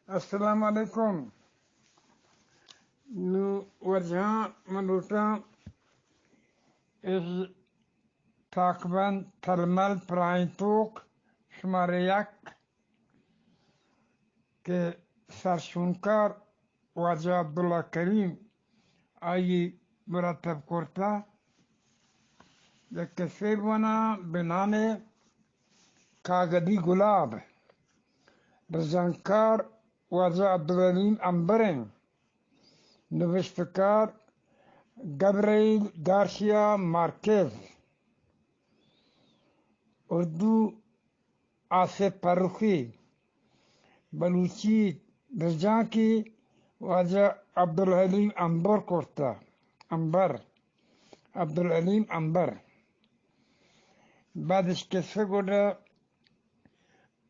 السلام علیکم۔ نوں واجہاں، من لوٹاں از تاکبند تلمل پراہیں توک شمارے یک کہ سرشونکار واجہ عبداللہ کریم آئی مرتب کرتہ، یک کسے بواناں بہ نام کاگدی گلاب، برجانکار واجہ عبدالعلیم عنبر ایں، نبشتکار گبرائیل گارسیا مارکیز، اردو آصف فرخی، بلوچی برجانکی واجہ عبدالحلیم عنبر کرتہ۔ عنبر، عبدالحلیم عنبر۔ بعد اش کسہ گڈا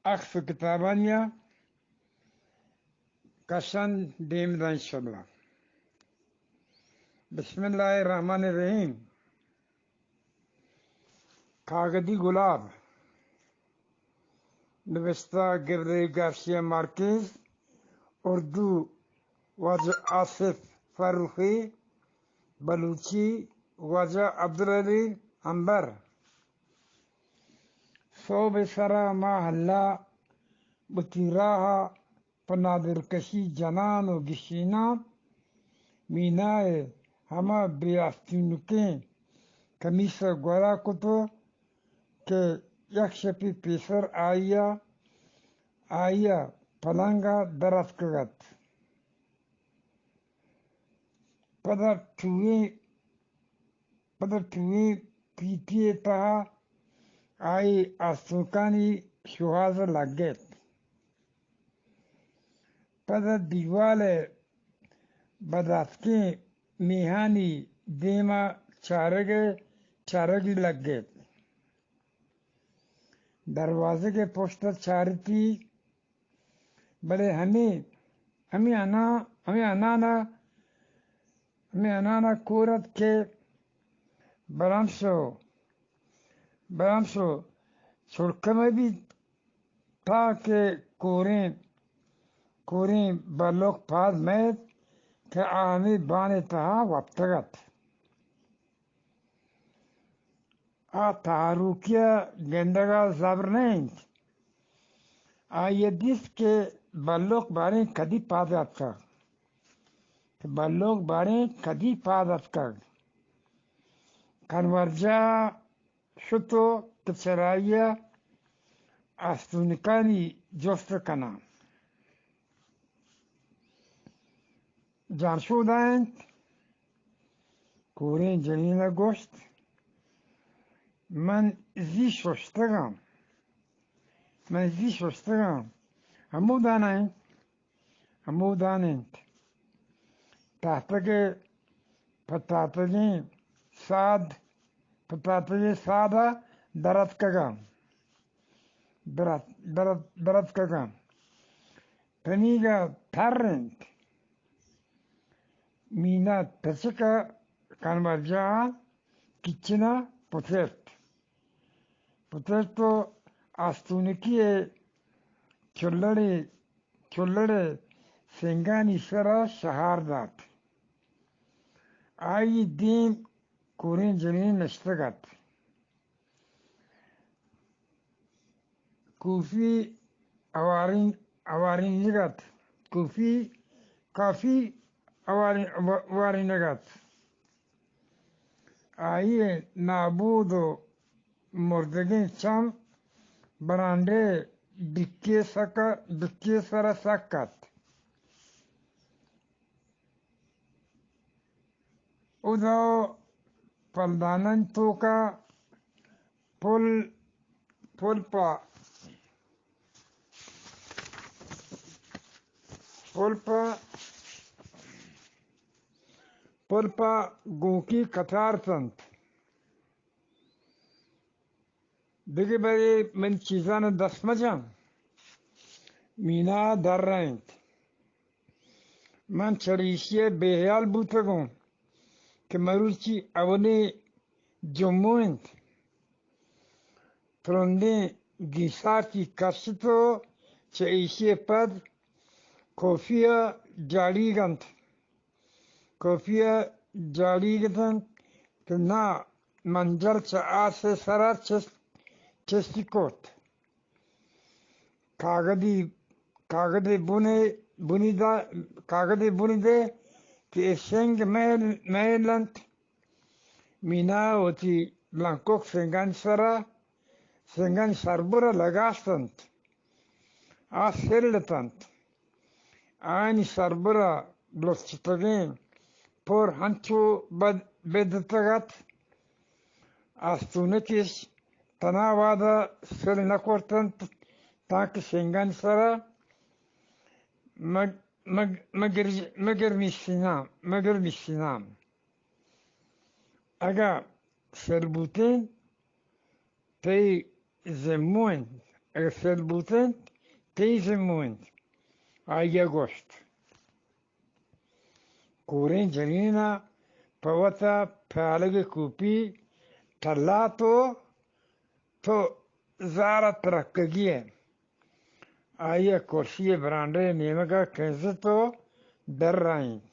عکس و کتابانیا کشن دیم داں انشاءاللہ۔ بسم اللہ الرحمن الرحیم۔ کاگدی گلاب، نبشتہ گبرائیل گارسیا مارکیز، اردو واجہ آصف فرخی، بلوچی واجہ عبدالعلیم عنبر۔ سہب ءِ سرا ماہ اللہ وتی راہ ءَ پہ نادلکشی جنان و گشینان، مینا ءِ ہما بے آستونکیں کمیس ءَ گورا کت کہ یک شپے پیسر آئی ءَ، آئی ءَ پلنگ ءَ در اتکگ ات۔ پدا ٹوئیں، پدا ٹوئیں پیتی ءِ تہا آئی آستونکانی شوہاز لگت۔ پدا دیوال ءِ بداتکیں میہانی دیما چارگ ءِ، چارگی لگت۔ دروازگ ءِ پشت ءَ چارتی، بلے ہمے، ہمے انا، ہمے انانا، ہمے انانا کور ات کہ برمسو، برمسو چڑکہ مہ بیت، تاکہ کوریں، کوریں بلوک پاد مئیت کہ آ ہمے بان ءِ تہا وپتگ ات۔ آ تہاروکی ءَ گندگ ءَ زبر نہ انت۔ آئی ءَ دیست کہ بلوک باریں کدی پاد اتکگ، کہ بلوک باریں کدی پاد اتکگ۔ کنورجاہ ءَ شت و کہ چرائی ءَ آستونکانی جست کناں۔ جان شودا انت۔ کوریں جنین ءَ گوشت، من زی ششتگاں، من زی ششتگاں۔ ہمودان انت، ہمودان انت۔ تحتگ ءِ، پہ تحتگیں ساد، پہ تحتگیں ساد ءَ در اتکگاں، در ات-، در ات-، در اتکگاں۔ تنیگا تر انت۔ مینا تچک ءَ کنورجاہ ءَ کچن ءَ پترت۔ پترت و آستونکی ءِ چلڑے، چلڑ ءِ سنگانی سرا شہار دات۔ آئی دیم کوریں جنین نشتگ ات۔ کوفی اوارین-، اوارینگ ات۔ کوفی، کافی اوارین-، اوارینگ ات۔ آئی ءِ نابود و مردگیں چم برانڈے ڈکی ءِ سک-، ڈکی ءِ سرا سک ات۔ اودا پلدانانی توکا پل، پل پہ، پل پہ، پل پہ گوکی کٹار اتنت۔ دگہ برے من چیزان دست مجن۔ مینا در انت۔ من چریشی ءَ بے ہیال بوتگوں کہ مروچی اولیں جمعہ انت۔ ترندیں گیسارتی کشت و چہ ایشی ءَ پد کوپی ءَ جاڑیگ اَنت۔ کوپی ءَ جاڑیگ اَنت کہ ناں منجل چہ آس ءِ سرا چست، چستی کرت۔ کاگدی، کاگدے بنے، بنی دا، کاگدے بنی دے کہ اے سنگ مئیل، مئیل اَنت۔ مینا وتی لنکک سنگانی سرا، سنگانی سربرا لگاشت اَنت۔ آ سل اِت اَنت۔ آیانی سربرا لچتگیں پر ہنچو بد، بدتگ اَت۔ آستونکش تنا وہدا سل نہ کرت اَنت تانکہ سنگانی سرا مگ، مگ، مگر، مگر میسیناں، مگر میسیناں۔ اگاں سل بوتیں، تئی زمو اِنت، اگاں سل بوتیں، تئی زمو اِنت، آئی ءَ گوشت۔ کوریں جنین ءَ پہ وت ءَ پیالگ ءِ کوپی ٹلات ءُ تو زار ءَ ترکگی ئے۔ آئی ءَ کرسی ءِ برانڈہ ءِ نیمگ ءَ کنزت ءُ درائینت۔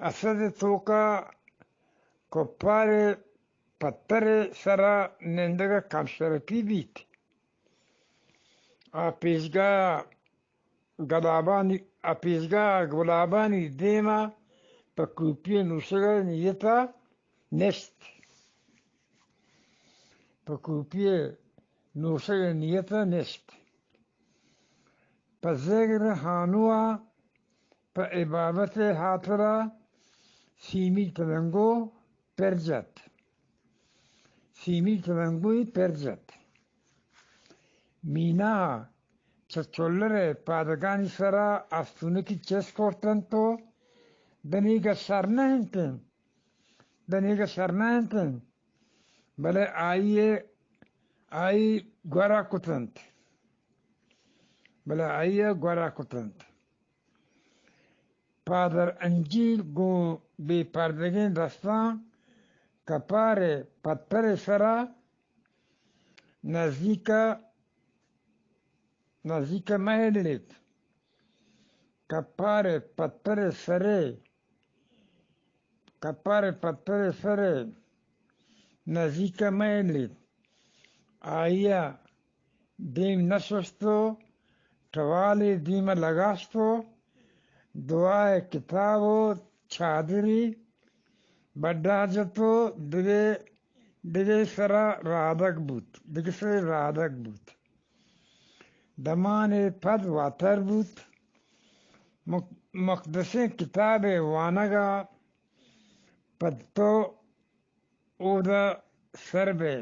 اسد ءِ توک ءَ کپار ءِ پتر ءِ سرا نندگ ءَ کم شرپی بیت۔ آ پیشگاہ ءَ گلابانی، آ پیشگاہ ءَ گلابانی دیم ءَ پہ کوپی ءِ نوشگ ءِ نیت ءَ نشت۔ پہ کوپی ءِ نوشگ ءِ نیت ءَ نشت۔ پہ ذکر ہانو ءَ پہ عبادت ءِ ہاترا سیمی تلنگو پر جت۔ سیمی تلنگوئی پر جت۔ مینا چہ چلر ءِ پادگانی سرا آستونکی چست کرت اَنت ءُ دنیگہ شر نہ اِنت، دنیگہ شر نہ اِنت، بلے آئی ءَ، آئی گورا کت اَنت، بلے آئی ءَ گورا کت اَنت۔ پادر انجیل گوں بے پردگیں دستاں کپار ءِ پتر ءِ سرا نزیک ءَ، نزیک ءَ مہ الیت۔ کپار ءِ پتر ءِ سر ءَ، کپار ءِ پتر ءِ سر ءَ نزیک ءَ مہ الیت۔ آئی ءَ دیم نہ شست ءُ ٹوالے دیم ءَ لگاشت ءُ دعا ءِ کتاب ءُ چادری بڈا جت ءُ دگہ، دگہ سرا رادگ بوت، دگہ سرے رادگ بوت۔ دمانے پد واتر بوت۔ مق، مقدسیں کتاب ءِ وانگ ءَ پد تو اودا سر بئے۔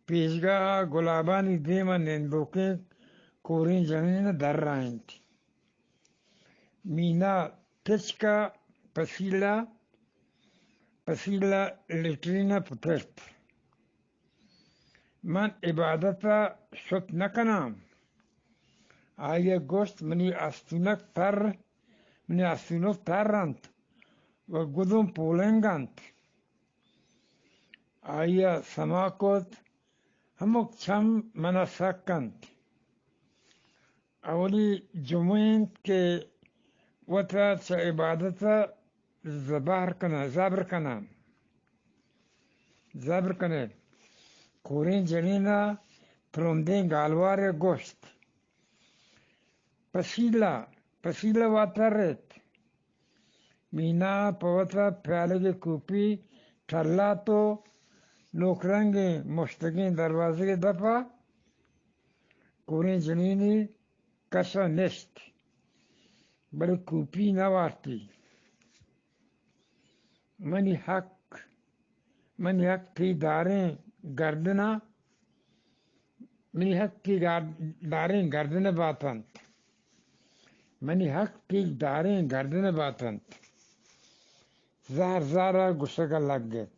پیشگاہ ءَ گلابانی دیم ءَ نندوکیں کوریں جنین ءَ درائینت۔ مینا تچک ءَ پسیلہ، پسیلہ لیٹرین ءَ پترت۔ من عبادت ءَ شت نہ کناں۔ آئی ءَ گوشت، منی آستونک تر، منی آستونک تر اَنت ءُ گدم پولنگ اَنت۔ آئی ءَ سما کت، ہمک چم من ءَ سک اَنت۔ اولی جمعہ اِنت کہ وت ءَ چہ عبادت ءَ زبہر کناں، زبر کناں۔ زبر کن ئے۔ کوریں جنین ءَ ترندیں گالوارے گوشت۔ پسیلہ، پسیلہ واتر اِت۔ مینا ءَ پہ وت ءَ پیالگ ءِ کوپی ٹلات ءُ نوک رنگیں مشتگیں دروازگ ءِ دپ ءَ کوریں جنینے کش ءَ نشت، بلے کوپی نہ وارتی۔ منی حق، منی حق تئی داریں گردن ءَ، منی حق تئی گار، داریں گردن ءَ بات اَنت۔ منی حق تئی داریں گردن ءَ بات اَنت۔ زہر زہر ءَ گوشگ ءَ لگ اِت۔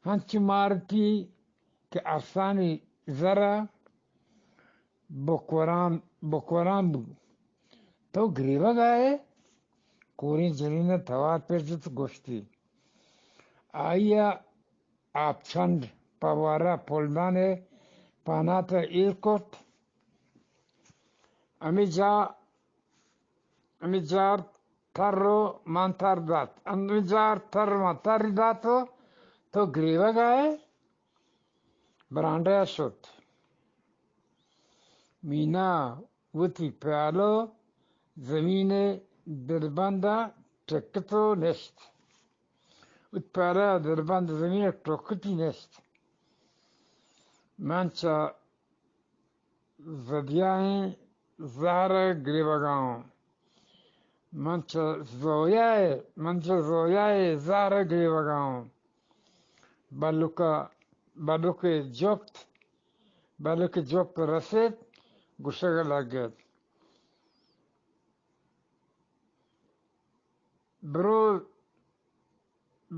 ہنچو مارتی کہ ارسانی زر ءَ بکوران، بکوران بو۔ تو گریوگ ءَ ئے؟ کوریں جنین ءَ توار پر جت، گوشتی۔ آئی ءَ آپچنڈ پہ وار ءَ پلدان ءِ پانات ءَ ایر کرت۔ ہمے جا، ہمے جار تر و من تر دات، ہمے جار تر و من تر دات و تو گریوگ ءَ ئے، برانڈہ ءَ شت۔ مینا وتی پیالو زمین ءِ دلبند ءَ ٹکت و نشت۔ وتی پیالو دلبند زمین ءَ ٹکتی نشت۔ من چہ زدیائیں زہر ءَ گریوگا آں۔ من چہ زویا ءِ، من چہ زویا ءِ زہر ءَ گریوگا آں۔ بلک ءَ، بلک ءِ جپت، بلک ءِ جپت رسیت، گوشگ ءَ لگت، برو،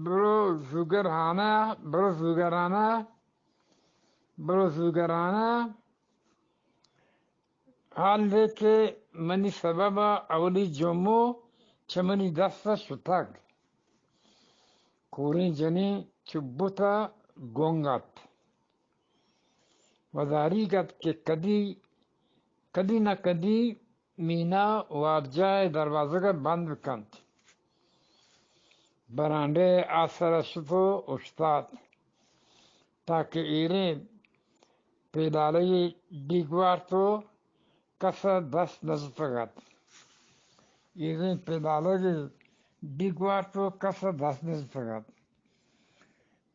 برو زوگرہانہ، برو زوگرہانہ، برو زوگرہانہ، حال دے کہ منی سبب ءَ اولی جمو چہ منی دست ءَ شتگ۔ کوریں جنین چو بت ءَ گنگ ات۔ وداریگ ات کہ کدی، کدی نہ کدی مینا وابجاہ ءِ دروازگ ءَ بند بکنت۔ برانڈہ ءِ آسر ءَ شت و اوشتات، تاکہ ایریں پیدالگے ڈیگ وارت و کس ءَ دست نہ جتگ ات۔ ایریں پیدالگے ڈیگ وارت و کس ءَ دست نہ جتگ ات۔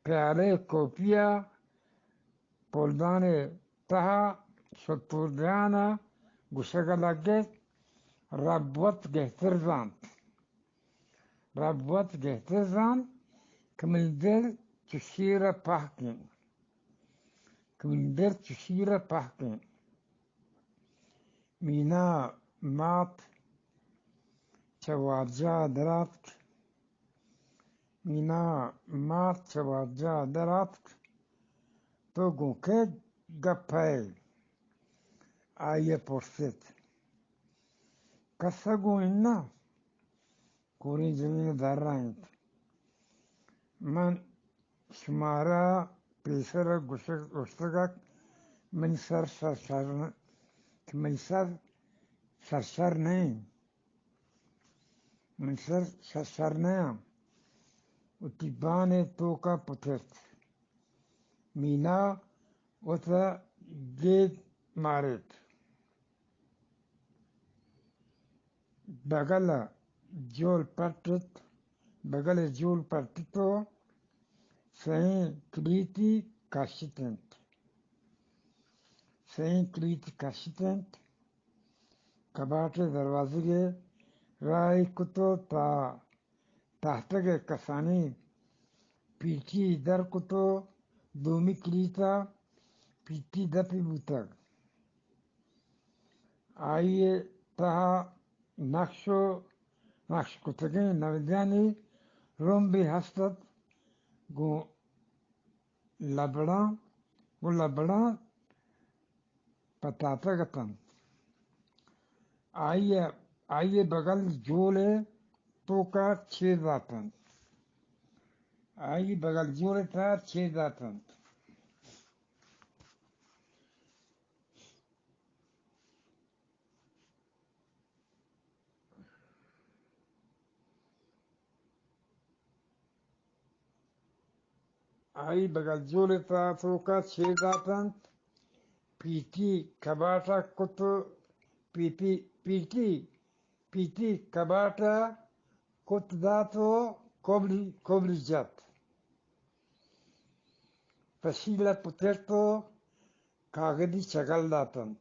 پیالہ ءِ کوپی ءَ پلدان ءِ تہا شتور جان ءَ گوشگ ءَ لگت، رب وت گہتر زانت، رب وت گہتر زانت کہ منی دل چو شیر ءَ پہک انت، کہ منی دل چو شیر ءَ پہک انت۔ مینا مات چہ وابجاہ ءَ در آتک۔ مینا مات چہ وابجاہ ءَ در آتک۔ تو گوں کئے گپ ءَ ئے؟ آئی ءَ پرست۔ کس ءَ گوں اناں۔ کوریں جنین ءَ درائینت۔ من شمارا پیسر ءَ گوشگ، گوشتگ ات، منی سر شر، شر نہ، کہ منی سر شر، شر نہ انت۔ منی سر شر، شر نہ انت۔ وتی بان ءِ توک ءَ پترت۔ مینا وت ءَ گید ماریت۔ بگل ءَ جول پٹت، بگل ءَ جول پٹت و سئیں کلیتی کشت انت۔ سئیں کلیتی کشت انت۔ کباٹ ءِ دروازگ ءَ راہی کت و تا تہتگ ءِ کسانی پیٹی در کت و دومی کلیت ءَ پیٹی دپی بوتگ۔ آئی ءِ تہا نقش و نقش کتگیں نودیانی رمبے ہست ات، گوں لبڑاں، گوں لبڑاں پتاتگ اتنت۔ آئی ءَ، آئی ءِ بگل جول ءِ توک ءَ چیر داتنت۔ آئی ءِ بگل جول ءِ تہا چیر داتنت۔ آئی بگل جول ءِ تہا توک ءَ چیر داتنت، پیتی کباٹ ءَ کت، پی-، پی-، پیتی، پیتی کباٹ ءَ کت دات و کبلی، کبلی جت۔ پسیل ءَ پترت و کاگدی چگل داتنت۔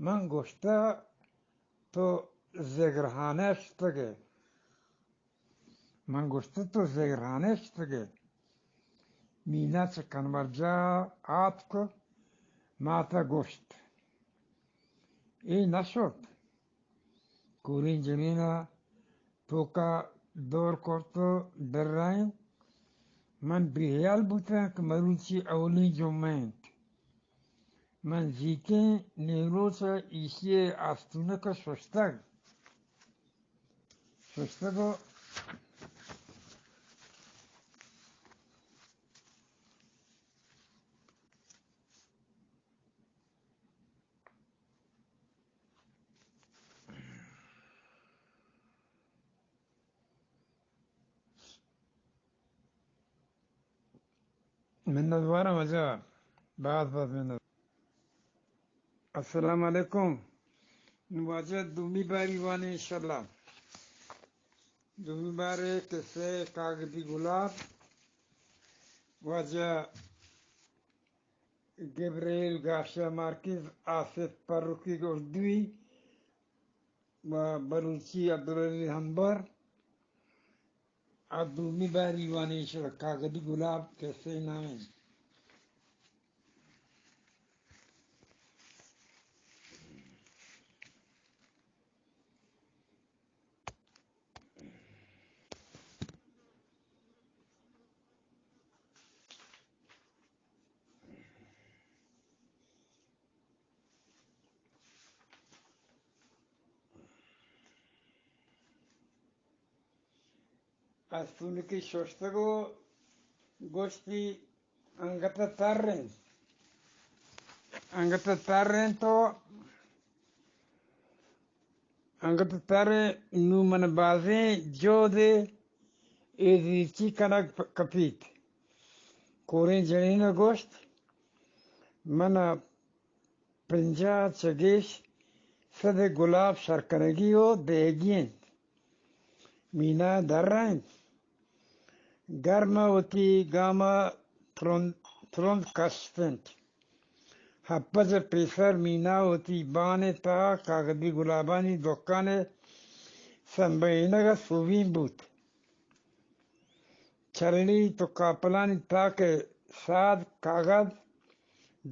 من گوشتہ تو زگرہانہ ءَ شتگ ئے۔ من گوشتہ تو زگرہانہ ءَ شتگ ئے۔ مینا چہ کنورجاہ ءَ آتک و مات ءَ گوشت، اے نہ شت۔ کوریں جنین ءَ توک ءَ دور کرت و درائینت۔ من بے ہیال بوتاں کہ مروچی اولی جمعہ انت۔ من زیکیں نیمروچ ءَ ایشی ءِ آستونک ءَ ششتگ، ششتگ و منت وارم واجہ، باز باز منت۔ السلام علیکم۔ نوں واجہ دومی باری وانیں انشاءاللہ۔ دومی بارے قصہ کاگدی گلاب، واجہ گبرائیل گارشیا مارکیز، آصف پروکی اردوی و بلوچی عبدالعلی ہمبر۔ آ دومی باری وانیں شر کاگدی گلاب قصہ نامیں۔ استونکی ششتگ و گوشتی، انگت تر انت، انگت تر انت و انگت تر انت، نوں من بازیں جہدے اے زیرچی کنگ پ-، کپیت۔ کوریں جنین ءَ گوشت، من ءَ پنجاہ چہ گیش سد گلاب شر کنگی و دئیگی انت۔ مینا درائینت۔ گرم ءَ وتی گام ءَ ترند، ترند کشت انت۔ ہپت بج ءَ پیسر مینا وتی بان ءِ تہا کاگدی گلابانی دکان ءِ سمبہینگ ءَ سوبین بوت۔ چلیت و کاپلانی تاک ءِ ساد، کاگد،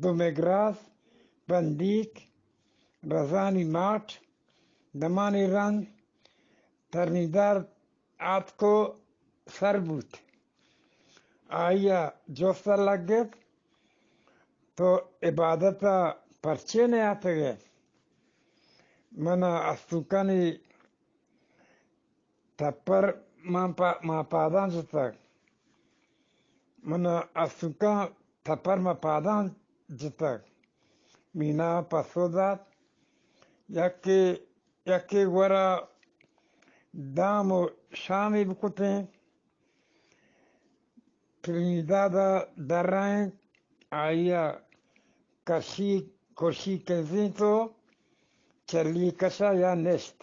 دو مگراس، بندیک، رزانی ماٹ، دمانی رند، ترمیداد آتک و سر بوت۔ آئی ءَ جست ءَ لگت، تو عبادت ءَ پرچے نیاتگ ئے؟ من ءَ استونکانی تپر ماں پا-، ماں پاداں جتگ۔ من ءَ استونکاں تپر ماں پاداں جتگ۔ مینا ءَ پسو دات، یکے، یکے گورا دام و شامے بکتیں۔ ترینیداد ءَ درائینت، آئی ءَ کرشی، کرشی کنزینت و چلی کشا یا نشت۔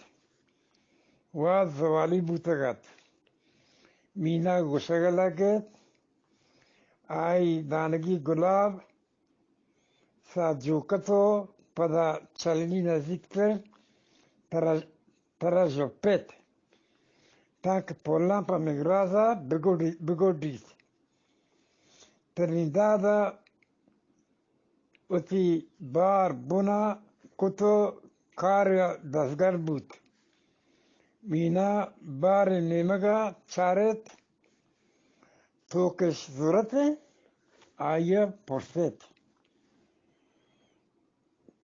وہد زوالی بوتگ ات۔ مینا گوشگ ءَ لگت، آئی دانگی گلاب ساہ جوکت و پدا چلی نزیکتر ترا، ترا ژپت، تانکہ پلاں پہ مگراز ءَ بگڈی-، بگڈیت۔ ترینیداد ءَ وتی بار بنا کت و کار ءَ دزگٹ بوت۔ مینا بار ءِ نیمگ ءَ چارت، تو کش زرت انت؟ آئی ءَ پرست۔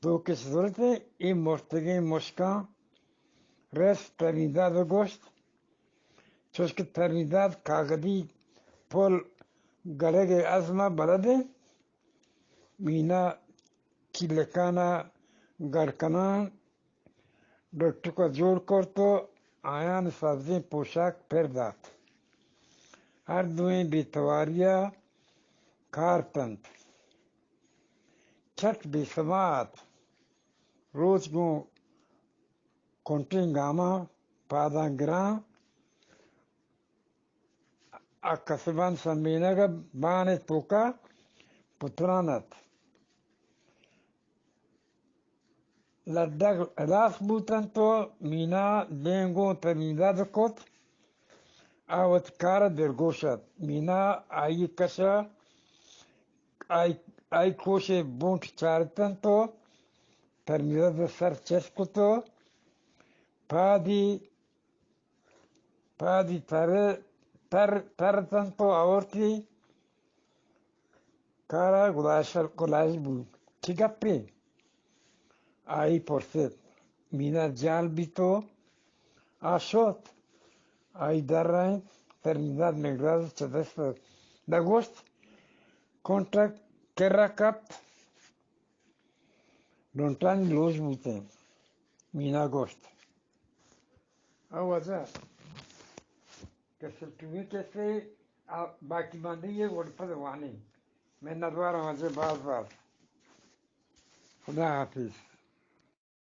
تو کش زرت انت؟ اے مرتگیں مشکاں رست ترینیداد ءَ گوشت، چوشکہ ترینیداد کاگدی پل گڑگ ءِ ازم ءَ بلد انت۔ مینا کیلکان ءَ گڑ کنان ڈٹک ءَ جوڑ کرت و آیان سبزیں پوشاک پر دات۔ ہر دوئیں بے تواری ءَ کارتنت۔ چٹ بے سما ات۔ روچ گوں کنٹیں گاماں پاداں گراں ءَ کسبان سمینگ ءَ بان ءِ توک ءَ پتران ات۔ لڈگ ہلاس بوت انت و مینا دیم گوں ترینیداد کت۔ آ وتی کار ءَ دلگوش ات۔ مینا آئی ءِ کش ءَ آئی، آئی کوش ءِ بونٹ چارت انت و ترینیداد ءِ سر چست کت و پادی، پادی تر، تر، ترت انت و آورتی کار ءَ گلائش، گلائش بوت۔ چی گپے؟ آئی پرست۔ مینا جہل بیت و آ شت۔ آئی درائینت، ترینیداد مگراز چہ دست ءَ گوشت، کنٹگ کر ءَ کپت۔ لنٹانی لوش بوتیں۔ مینا گوشت، او واجہ، کسے ٹوہیں کسے، آ، باقی ماندگی ءَ وڑ پد وانیں۔ منتوارم واجہ، باز باز. خدا حافظ.